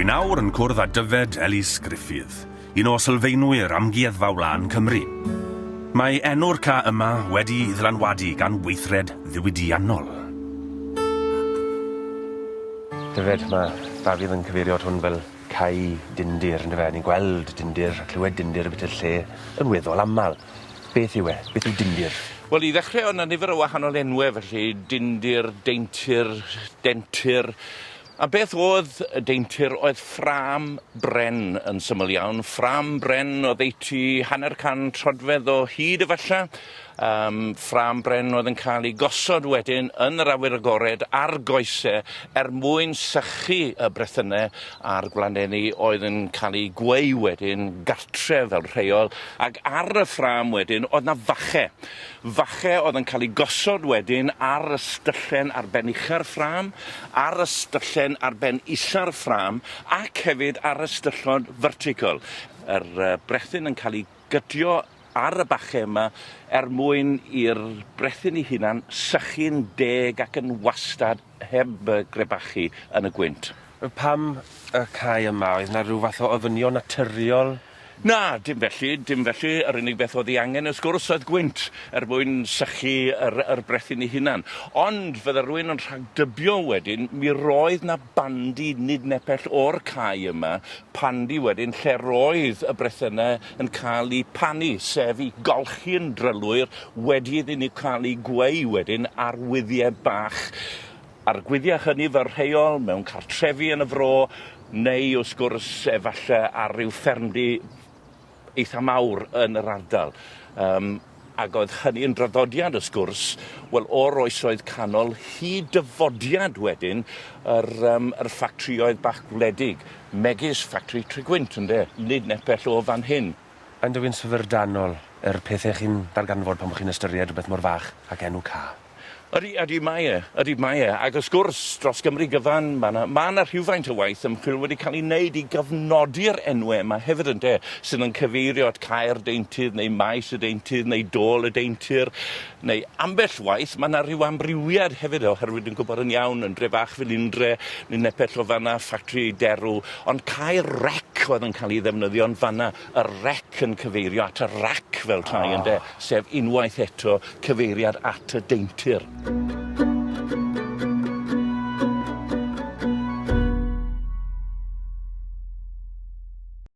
Rwy nawr yn cwrdd â Dyfed Elis Gruffydd, un o sylfaenwyr Amgueddfa Wlân Cymru. Mae enw'r ca yma wedi ddylanwadu gan weithred ddiwydiannol. Dyfed, mae Dafydd yn cyfeirio at hwn fel cae dindir, yndyfe? Ni'n gweld dindir a clywed dindir ambiti'r lle yn weddol aml. Beth yw e? Beth yw dindir? Wel, i ddechrau, oedd 'na nifer o wahanol enwe, felly dindir, deintir, dentir. A beth oedd y deintir oedd ffrâm bren yn syml iawn, ffrâm bren oddeutu hanner can troedfedd o hyd efalla, yym ffrâm bren oedd yn cael ei gosod wedyn yn yr awyr agored ar goese er mwyn sychu y brethyne a'r gwlanenni oedd yn cael eu gweu wedyn gartre fel rheol, ac ar y ffrâm wedyn oedd 'na fache. Fache oedd yn cael eu gosod wedyn ar y styllen ar ben ucha'r ffrâm, ar y styllen ar ben isa'r ffrâm, ac hefyd ar y styllod vertical. Yr brethyn yn cael ei gydio ar y bache yma er mwyn i'r brethyn ei hunan sychu'n deg ac yn wastad heb grebachu yn y gwynt. Pam y cae yma? Oedd 'na ryw fath o ofynion naturiol? Na, dim felly, dim felly. Yr unig beth oedd ei angen, wrth gwrs, oedd gwynt er mwyn sychu yr, yr brethyn ei hunan. Ond fydde rhywun yn rhagdybio wedyn, mi roedd 'na bandi nid nepell o'r cae yma, pandy wedyn lle roedd y brethynnau yn cael eu panu, sef i golchi'n drylwyr wedi iddyn nhw cael eu gweu wedyn ar wyddiau bach. A'r gwyddiau hynny fel rheol mewn cartrefi yn y fro, neu wrth gwrs efalle ar ryw ffermdy eitha mawr yn yr ardal. Yym ag oedd hynny yn draddodiad wrth gwrs, wel o'r oesoedd canol hyd dyfodiad wedyn yr yym yr ffatrïoedd bach gwledig, megis ffatri Tregwynt ynde, nid nepell o fan hyn. Yn dw i'n syfrdanol yr pethe chi'n darganfod pan bo chi'n ystyried rhywbeth mor fach ag enw ca. Ydy, ydy mae e, ydy mae e. Ac wrth gwrs, dros Gymru gyfan, mae 'na ma' 'na rhywfaint o waith ymchwil wedi cael ei wneud i gofnodi'r enwe yma hefyd ynde, sydd yn cyfeirio at Cae'r Deintydd neu Maes y Deintydd neu Dôl y Deintyr, neu ambell waith mae 'na ryw amrywiad hefyd oherwydd dwi'n gwybod yn iawn yn dre fach Felindre, neu nepell o fan'na, ffatri derw, ond Caer Rec oedd yn cael ei ddefnyddio yn fan'na, y rec yn cyfeirio at y rac fel tai ynde, sef unwaith eto cyfeiriad at y deintyr.